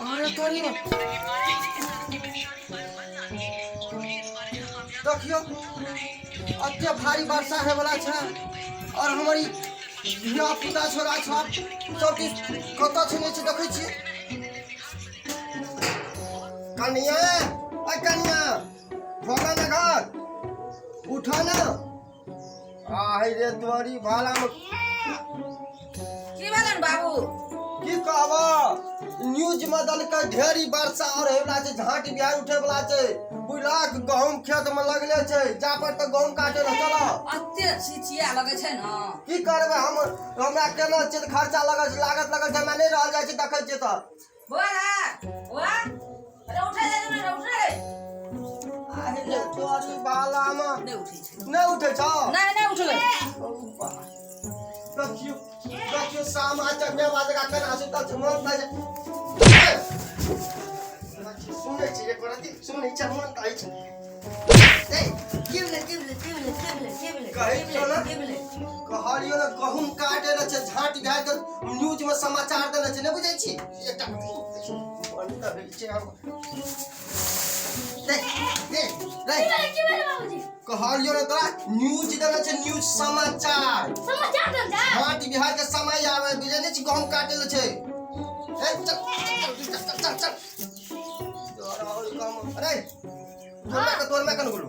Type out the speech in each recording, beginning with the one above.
अरे तोरी ने देखियो अते भारी वर्षा है वाला छै और हमर ई धिया पुता छोरा सब सब किछु कतऽ छै नहि छै देखै छियै। कनिया अ कनिया खोला ना घर उठा ना आहि रे तोरी भाला में। की भेलन बाबू? की कहब, न्यूज में देलकै ढेरी वर्षा और होय छै, झाँटी बिहार उठे वाला छै, बुझलक? गहूम खेत में लगले छै, जा पर तऽ गहूम काटे लए चल। अते छिछिया लगै छै ने। की करबै हम, हमरा केना छै तऽ खर्चा लगल छै, लागत लगल छै, हमरा नहि रहल जाइ छै, देखै छियै तऽ। बौआ रे, बौआ, अरे उठै जा ने रे, उठ रे। आहि रे तोरी भाला में। नहि उठै छै। नहि उठै छौ? नहि, नहि उठलै। देखियौ देखियौ, सामा चकेवा जकाँ केना सुतल छै, मन तऽ सुनै छै एको रति सुनै छै, मन तऽ अछि। ए, की भेलै, की भेलै, की भेलै, की भेलै, की भेलै? कहै की छियौ ने। भेलै, की भेलै? कहलियौ ने, गहूम काटे ले छै, झाँट झाड़ि कऽ न्यूज में समाचार देने छै, नहि बुझै छी? एकटा मन तऽ होइ छै हम। देख देख रे। की भेलै, की भेलै बाबूजी? कहलियौ ने तोरा, न्यूज देने छै, न्यूज समाचार। समाचार देल जा। झाँट बिहार के समय आवे, बुझै नहि छी? गहूम काटे ले छै। ए चल चल चल चल चल, तोरा और काम। अरे तोर में तोर में कन गेलू?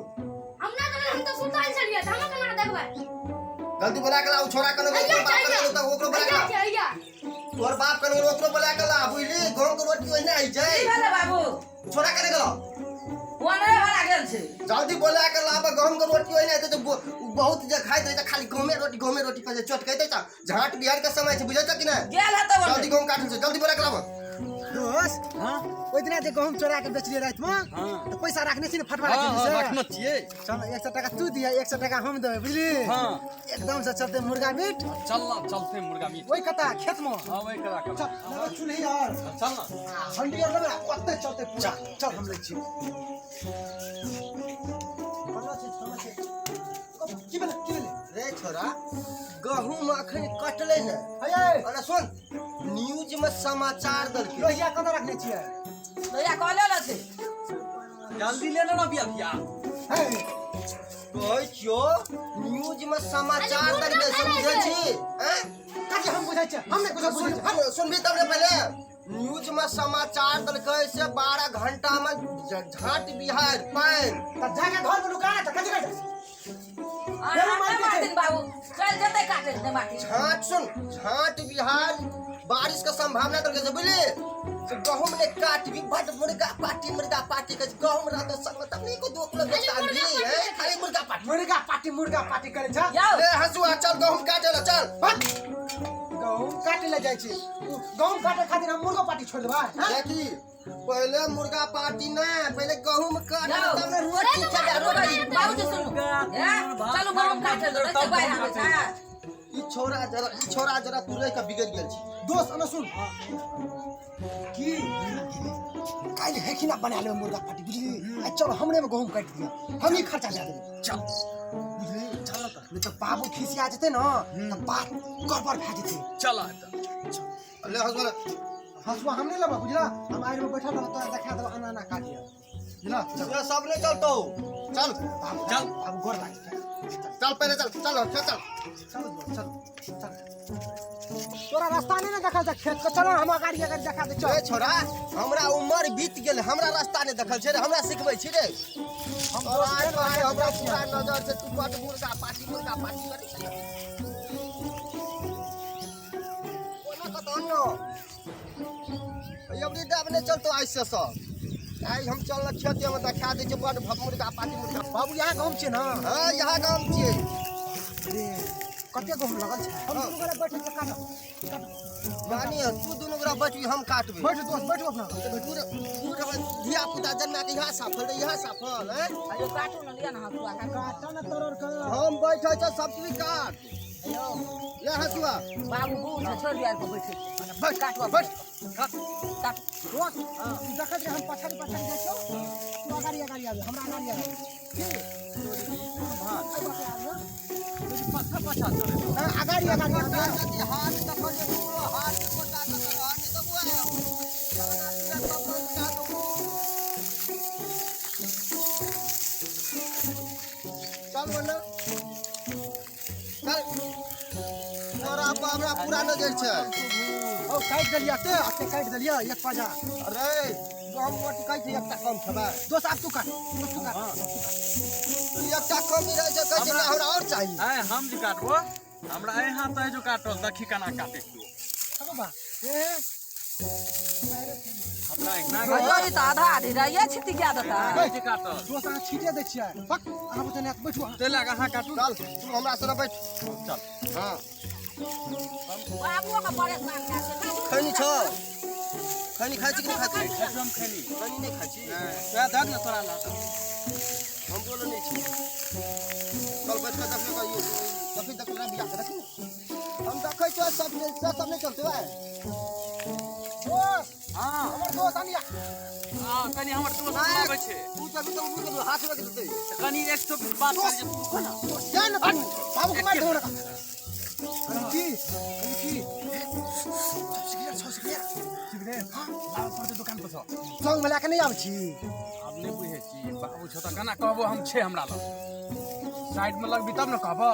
हम ना देखबै, हम तऽ सुतल छलियै, तऽ हम केना देखबै? गलती बोला के ला, उ छोरा कन गेलू? हैया तोर बाप छै, कन गेलू तऽ ओकरो बोला के हैया ला। छै, हैया। तोर बाप कन गेलू, ओकरो बोला के ला, बुझली? गहूम के रोटी ओहिना होइ छै। की भेलै बाबू? छोरा कने गेलो? ओनरे भरा गेल छै। जल्दी बोला के लाब, गहूम के रोटी ओहिना हेतै तऽ बहुत जे खाइत रहै छै, खाली गहूमे रोटी गहूमे रोटी कहै छै, चटकैते छै। झाँट बिहार के समय छै, बुझै छ कि नहि? गेल हेतै जल्दी ओनरे। गहूम काटल छै, जल्दी बोला के लाब। दोस्त, ओहि दिना जे गहूम चोरा के बेचलियै रातिमे, तऽ पैसा राखने छी ने फटवा? हाँ, रखने छियै। चल, 100 टाका तू दिया, 100 टाका हम देबै, बुझली? एकदम से चलते मुर्गा मीट। चल ना, चलते मुर्गा मीट। ओहि कता खेत में। हाँ, वही करा कर। चल लेबै चूल्ही और चल ना। हंडी और लेबै, ओतै चलते पूरा। चल, हम लै छी। कन्ना छै, कन्ना छै? की भेलै, की भेलै? रे छोरा, गहूम अखन कटलै ने। हे, अरे सुन, न्यूज में समाचार देलकै। लोहिया कतऽ रखने छियै? लोहिया कहले ने छै। जल्दी ले लेना बिया बिया। हे। कहै छियो, न्यूज में समाचार अरे देलकै से मुर्गा बुझै छी हैं? कथी हम बुझै छियै? हम नहि कुछो बुझै छियै। सुन, सुनबी तब ने। पहिले न्यूज में समाचार देलकै से 12 घंटा में झाँट बिहार पानि। तऽ जाके घर में लुका तऽ कथी करै? अरे मार के छै। मारथिन बाबू, चल जेतै काटे ने माटी। झाँट, सुन, झाँट बिहार बारिश के संभावना देलकै से बुझली? से गहूम ने काटबी, बड मुर्गा पार्टी मुर्गा पार्टी के गहूम रहतो संग में तब नहीं को 2 किलो खाली बेचता मुर्गा भी पार्टी है। करै। खाली मुर्गा पार्टी। मुर्गा पार्टी मुर्गा पार्टी करै छ। यौ। ले हंसुआ, चल गहूम काटे ला चल। हट! गहूम काटे ले जाइ छी, उ गहूम काटे खातिर हम मुर्गो पार्टी छोड़ देबै, हाँ? देखी, पहले मुर्गा पार्टी ना, पहले गहूम काट जाओ। तब ने रोटी खेबै, रोटी। बाबूजी सुनू, हे, चलू गहूम काटे ले, तब बाढ़ि गहूम आबै छै। ई छोरा जरा, ई छोरा जरा तुरै के बिगड़ गेल छी। दोस्त, अना सुन, की काल्हि है कि ना बना लेबै मुर्गा पार्टी, बुझली? आ चल, हमरे में गहूम काटि दिअ, हम ही खर्चा दे देबै, चल। बुझली? चल ना तऽ। नहि तऽ बाबू खिसिया जेतै ने तऽ बात गड़बड़ भए जेतै। चल तऽ। ले हंसुआ ले। हंसुआ हम नहि लेबै, बुझला? हम आड़ि में बैठल रहब, तोरा देखा देबो एना एना काटियै, बुझला? चल। ये सब नहीं चलतो, चल। बाबू। चल। बाबू गोर लागै छै। चल, पहले चल, चल चल चल। चल चल चल, तोरा रास्ता नहि ने देखल छै खेत के, चल, हम गाड़ी अगर देखा दे, चल। ए छोरा, हमरा उमर बीत गेल, हमरा रास्ता नहीं देखल छै रे, हमरा सिखबै छी रे? हम तोरा दोस्त आइ के हमरा पूरा नजर छै, तू बड मुर्गा पार्टी मुर्गा पार्टी करै छै। कोना कतऽ न अबरी दाब नहीं चलतो आइ से सब। आइ हम चल खेते में देखा दै छै, बड मुर्गा पार्टी मुर्गा। बाबू, यहाँ गाँव छियै ने? हाँ, यहाँ गाम छियै। रे। कते गहूम लगल छै? हम दुनू गोरा बैठल छै, काटो काटो। मानी तू दुनू गोरा बैठबी, हम काटबै। बैठ दोस्त, बैठो अपना। बैठू रे, धिया पुता जन्मा के यहाँ साफल रे, यहाँ साफल हैं। अरे काटू न लिया न हसुआ काटू। काटो न तोरर के। हम बैठै छ सब चीज काट। ले हसुआ। बाबू बूढ़ छै, छोड़ दिया को बैठे। बैठ काटू बैठ। काट काट। दोस्त तू देखत रे, हम पछाड़ी पछाड़ी जाइ छौ, तू अगाड़ी अगाड़ी आबे, हमरा अगाड़ी आबे। की पाछा पाछा चले। हां, अगाड़ी अगाड़ी आबे। हाथ तखन जे तू हाथ के कोटा के हाथ नहीं दबुआ। खाना पीना सब बंद कर दू। चल वन्ना चल, तोरा पर हमरा पूरा नजर छै। ओ काटि देलिया ते, अते काटि देलिया एक पाजा। अरे गहूम मोटी कहै छै एकटा कम खेबै। दोस्त आब तू काट, दोस्त तू काट। एकटा कमी रहै छै, कहै छै ना हमरा और चाही। आय हम जे काटबो, हमरा यहाँ तऽ जो काटल देखी केना काटे तू। हबो बा ए हमरा एना अयो ई तऽ आधा आधी रहिए छिटी गया देता। जे काटल। दोस्त अहाँ छीटे दै छियै। बक अहाँ बुते नै बैठू अहाँ। ते लग अहाँ काटू। चल तू हमरा संगे बैठ। चल। हां बाबुओ के परेशान कए छै। खैनी छौ? खैनी खाइ छी कि नहि खाइ छी? खाइ हम खैनी। खैनी नहि खाइ छी? तोरा दऽ ने तोरा लऽ। हम बोलो नहि छी। चल बैठ कऽ देखियौ, कहियो देखी देखी ना बिया के देखी। हम देखै छियै सब सब नहि चलतै बा। दोस्त हां हमर दोस्त आनिया। हां कनी हमर दोस्त आबै छै। तू तभी तऽ उठि गेलौ, हाथ रख देतै। कनी एक सौ बात कर जे तू ना जा ना तू बाबू के मार दो ना। की की सिगरेट छौ? सिगरेट सिगरेट हां बाबू पर दुकान पर छौ। संग में लए के नहि आबै छी? आब नहि बुझै छी बाबू छौ तऽ केना कहबो हम छै हमरा लग। साइड में लगबी तब न कहबो।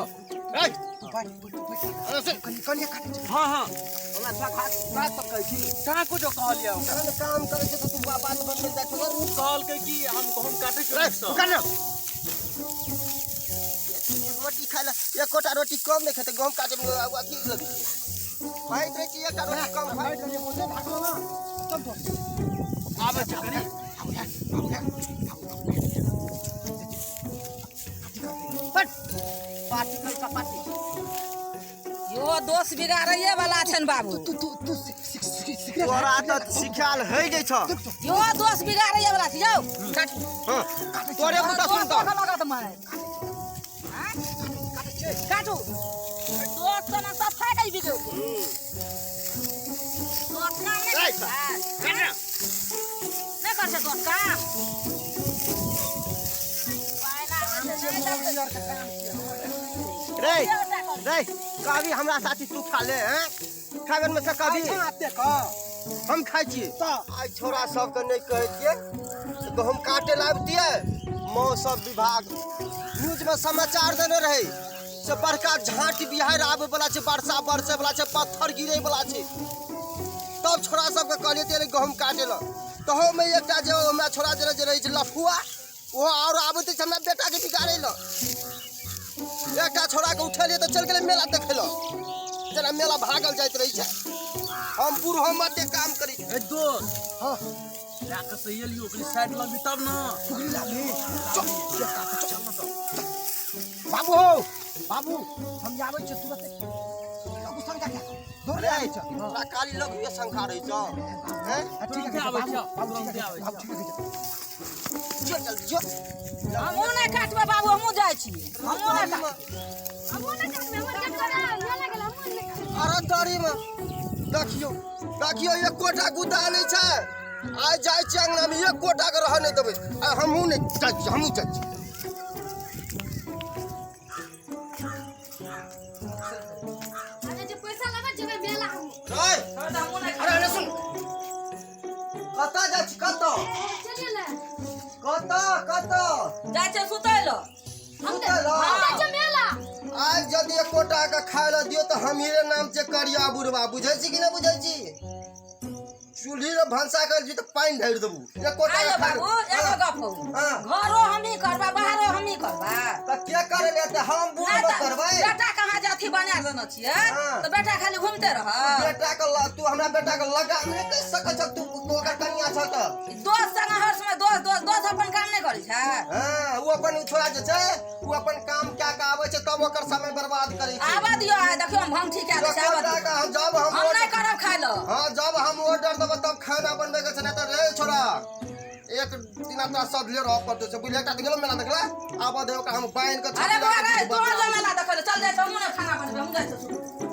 ए बैठ बैठ बैठ। अरे से कनी कनी काटै छै। हां हां हमरा थोड़ा हाथ बात सब कहै छी। कहाँ कुछो कहलियै ओकरा? तहन काम करै छै तऽ तू बात बनबै जाइ छौ। उ कहलकै कि हम गहूम काटै छी। तू काट। रोटी खाइ लए एकोटा रोटी कम नहि खेतै, गहूम काटै मे अथी लगै छै। खाइत रहै छी एकटा रोटी कम खाइ। बैठ गेलियै बोलते भागलो ना। चल दोस्त आबै छै कनी। आबू हे, आबू हे, आबू। बट पार्टी कर का पार्टी। यो दोस्त बिगाड़ैए वाला छनि बाबू। तू तू तू सिगरेट तोरा तऽ सिखायल होइ जाइ छौ। यो दोस्त बिगाड़ैए वाला छै। जाउ काटू। हां तोरे बुता सुनतौ। लगत मार। काटू। दोस्त ना सब फाइ गई बिगड़। दोस्त काम नहि ए, करै छै। नहि करै छै दोस्त काम। रे रे कभी हमरा साथी तू खा ले हैं, खागन में से कभी खाइ आते का हम खाइ छी। तऽ आइ छोरा सबके नहि कहै छियै गहूम काटे लए आबितियै। मौसम विभाग न्यूज में समाचार देने रहै से बड़का झाँटी बिहाड़ि आबै वाला छै, वर्षा बरसै वाला छै, पत्थर गिरै वाला छै। तब छोरा सबके कहलियै तेरे गहूम काटे लए। तहूमे एकटा जे हमरा छोरा जे रहै छै लफुआ, ओहो आओर आबैत छै हमरा बेटाके बिगाड़ै लए। एकटा छोराके उठेलियै तऽ चलि गेलै मेला देखै लए, जेना मेला भागल जाइत रहै छै। हम बूढ़ हम एते काम करै छी। ए दोस्त हां लए कऽ सही एलियो कनी साइड लगबी तब न। टुकड़ी लाबी। चल चल न तऽ। बाबू हो बाबू, हम आबै छी तुरंत। लघु शंका क्या दौड़ आबै छ? तोरा काली लघुए शंका रहै छौ हैं? ठीक है आबै बाबू, छौ, बाबू ठीक तुरन्ते है, आबै बाबू ठीक है। जो चल जो। हमहूँ नहि काटबै बाबू, हमहूँ जाइ छी। हमहूँ नहि काटबै। हमहूँ नहि काटबै, हमर काटबै मेला गेल, हमहूँ नहि काटबै। अरे तोरी में देखियो देखियो एकोटा गुदा नहि छै। आइ जाइ छी अंगना में एकोटा के रहऽ नहि देबै। आइ हमहूँ नहि जाइ छी, हमहूँ जाइ छी। अरे जे पैसा लागत जेबै मेला हम। रे हमहूँ नहि अरे अरे सुन, कतऽ जाइ छी? कतऽ चलिए ले। कतऽ कतऽ जाइ छै सुतै लए। हम सुतै लए? हम जाइ छियै मेला। आइ यदि एकोटा के खाय लए दियौ तऽ हमहीरे नाम छै करिया बुढ़बा। बुझै छी कि नहि बुझै छी? चूल्ही रे भनसा कर छी तऽ पानि ढारि देबू। एकोटा आयो के खाय बाबू, एगो गप हौ। हाँ। घरो हमही करबा, बाहरो हमही करबा। तऽ के करै लए एतै? हम बूढ़ नहि मे तऽ करबै। बेटा कहाँ जात अथी बना देने छियै हाँ। तऽ बेटा खाली घूमते रह। बेटा के तू हमरा बेटा के लगा नहि कहि सकै छ तू ओकर कनिया छ तऽ। दोस्त संग हर समय दोस्त दोस्त दोस्त अपन काम नहि करै छै। हाँ, ओ अपन ओ छोड़ा जे छै ओ अपन काम कए के आबै छै तब ओकर समय बर्बाद करै छै। आबऽ दियौ आइ, देखियौ हम भंग ठीक कए दै छी, आबऽ बेटा दियौ। के हम जब हम हम नहि करब खाइ लए। हाँ, जब हम ऑर्डर देबै तब खाना बनबै के छै, नहि तऽ रे छोड़ा एक दिना तोरा सधले रहऽ पड़तौ से बुझले। एकटा तऽ गेलो मेला देखला, आबऽ दे ओकरा हम बान्हि के। अरे बौआ रे, तोहर जो मेला देखै लए चल जाइ छौ, हमहूँ नहि खाना बनेबै, हमहूँ जाइ छियौ।